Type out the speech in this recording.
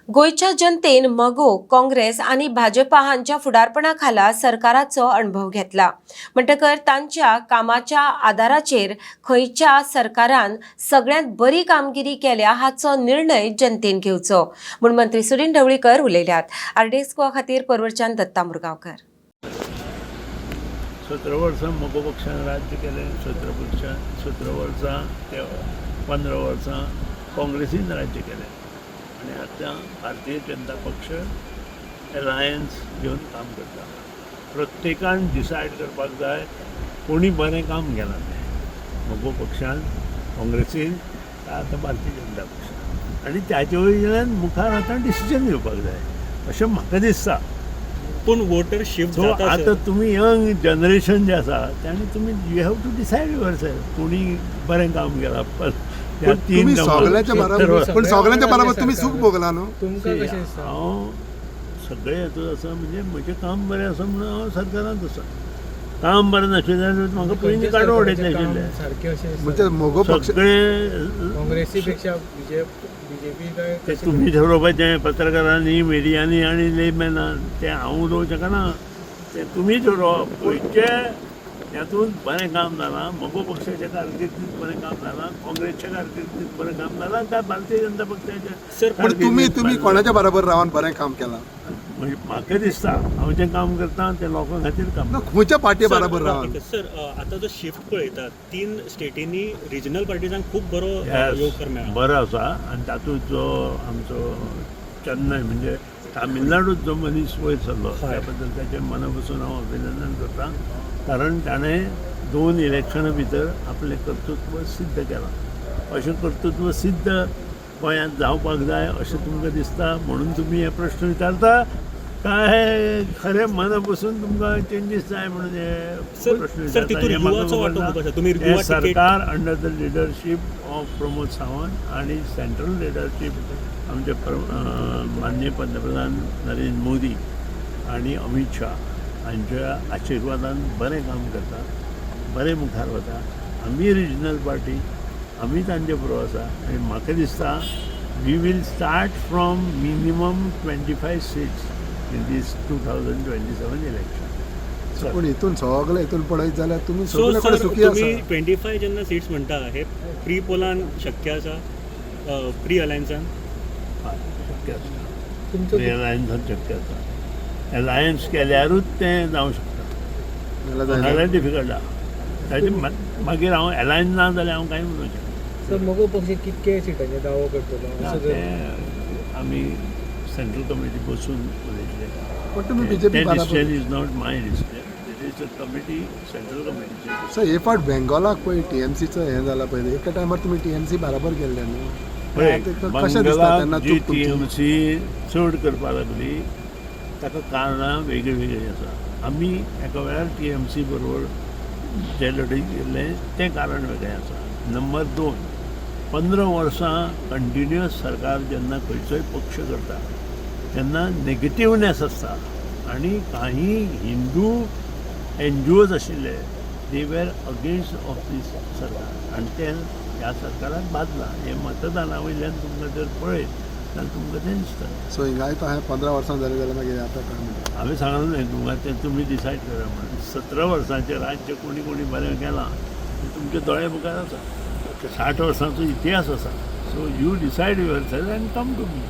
गोंयच्या जनतेन मगो, काँग्रेस आनी भाजपा हांच्या फुडारपणा खाला सरकाराचो अणभव घेतला म्हणटकर तांच्या कामाच्या आदाराचेर खंयच्या सरकारान सगळ्यांत बरी कामगिरी केल्या हाचो निर्णय जनतेन घेवचो म्हूण मंत्री सुदिन ढवळीकर उलयल्यात. आरडीएक्स गोवा खातीर परवरच्यान दत्ता मुरगांवकर. 17 वर्सां मगो पक्षान राज्य केलें, 17 पक्षान 17 वर्सां ते 15 वर्सां काँग्रेसीन राज्य केलें आनी आतां भारतीय जनता पक्ष एलायन्स घेवन काम करता. प्रत्येकान डिसायड करपाक जाय कोणी बरें काम केलां तें, मगो पक्षान, काँग्रेसीन काय आतां भारतीय जनता पक्षान, आनी ताचे वयल्यान मुखार आतां डिसिजन घेवपाक जाय अशें म्हाका दिसता. पूण वोटर शिफ्ट सो जाता आतां सर. तुमी यंग जनरेशन जें आसा ताणी तुमी you have to decide yourself कोणी बरें काम केलां ह्या पण तीन तुमी टर्मांत. सगळ्यांच्या बराबर, पण सगळ्यांच्या बराबर तुमी सूख भोगला न्हू? तुमकां कशें दिसता? हांव सगळे हेतून आसा, म्हणजे म्हजें काम बरें आसा म्हणून हांव सरकारांत आसा. काम बरें नाशिल्लें जाल्यार म्हाका पयलीं काडून उडयतलें आशिल्लें. सारकें अशें दिसता? म्हणजे मगो पक्ष सगळे काँग्रेसी पेक्षा बीजेपी काय ते कशें? तुमी ठरोवपाचें, पत्रकारांनी, मिडियांनी आनी लेमेनान. तें हांव उलोवंक शकना, तें तुमी ठरोवप खंयचे हातूंत बरें काम जालां, मगो पक्षाच्या कारकिर्दीत बरें काम जालां, काँग्रेसच्या कारकिर्दीत बरें काम जालां काय भारतीय जनता पक्षाच्या सर, पण तुम्ही कारकिर्दीत तुम्ही बरें. कोणाच्या बराबर रावन बरें काम केलां? म्हणजे म्हाका दिसता हांव जें काम करता तें लोकां खातीर काम ना, करता. खंयच्या पार्टी सर, बराबर रावन? सर, आता जो शिफ्ट पळयतात, तीन स्टेटींनी रिजनल पार्टीजांक खूब बरो येवकार मेळ्ळा. बरो आसा आनी तातूंत जो आमचो चेन्नय, म्हणजे तामिळनाडूत जो मनीस वयर सरलो, त्या बद्दल ताचें मना पसून हांव अभिनंदन करता, कारण ताणें दोन इलेक्शनां भितर आपलें कर्तृत्व सिद्ध केलां. अशें कर्तृत्व सिद्ध गोंयांत जावपाक जाय अशें तुमकां दिसता म्हणून तुमी हे प्रश्न विचारता, काय खरें मना पसून तुमकां चेंजीस जाय म्हणून हे सर, प्रश्न सर, विचारता तितून हें म्हाका युवाचो खबर वांटो ना. खूब आसा. तुमी हें युवा तिकेट सरकार under the leadership of Pramod Sawant आणि सेंट्रल लिडरशीप आमचे माननीय पंतप्रधान नरेंद्र मोदी आणि अमित शाह हांच्या आशिर्वादान बरें काम करता, बरें मुखार वता. आमी रिजनल पार्टी, आमी तांचे बरोबर आसा आनी म्हाका दिसता we will start from minimum 25 seats in this 2027 election. पण हितून सगळे हितून पळयत जाल्यार तुमी सो सगळे सर, कडेन सुखी तुमी आसा. 25 जेन्ना सिट्स म्हणटा, हे प्री पोलान शक्य आसा, प्री अलायन्सान? शक्य आसा. तुमचो अलायन्सान शक्य आसा. अलायन्स केल्यारूच तें जावं शकता. जाल्यार जायना. नाजाल्यार डिफिकल्ट आहा ताजे. मागीर हांव अलायन्स ना जाल्यार हांव कांय म्हणूंक शकना. सर, मगो पक्ष कितके सिटांचे दावो करतलो ना, असो जर तें आमी सेंट्रल कमिटी बसून उलयतले. पण तुमी बीजेपी तें बराबर decision is not my decision, it is a committee, central कमिटीचें. सर, हे फावट बेंगॉलाक पळय टीएमसीचो हें जाला पळय, एका टायमार तुमी टीएमसी बराबर गेल्ले न्हू? पळय, आतां कशें दिसता तेन्ना बंगालाक जी चूक टी तुमची? एम सी चड करपाक लागली ताका कारणां वेगळीं वेगळीं आसा. आमी एका वेळार टी एम सी बरोबर जे लढत गेल्ले तें कारण वेगळें आसा. नंबर दोन, 15 वर्सां कंटिन्युअस सरकार जेन्ना खंयचोय पक्ष करता तेन्ना नेगेटिवनेस आसता आनी काही हिंदू एन जी ओज आशिल्ले, they were against of this सरकार आनी ते ह्या सरकाराक बादलां. हें मतदाना वयल्यान तुमकां जर पळयत जाल्यार तुमकां तें दिसता. सो हिंगाय तो हांवें 15 वर्सां जालीं जाल्यार मागीर आतां काय म्हणटा? हांवें सांगलें न्हय तुमकां, तें तुमी डिसायड करा म्हणून. 17 वर्सांचें राज्य कोणी कोणी बरें केलां तें तुमच्या दोळ्या मुखार आसा. 60 वर्सांचो इतिहास आसा. So you decide yourself and come to me.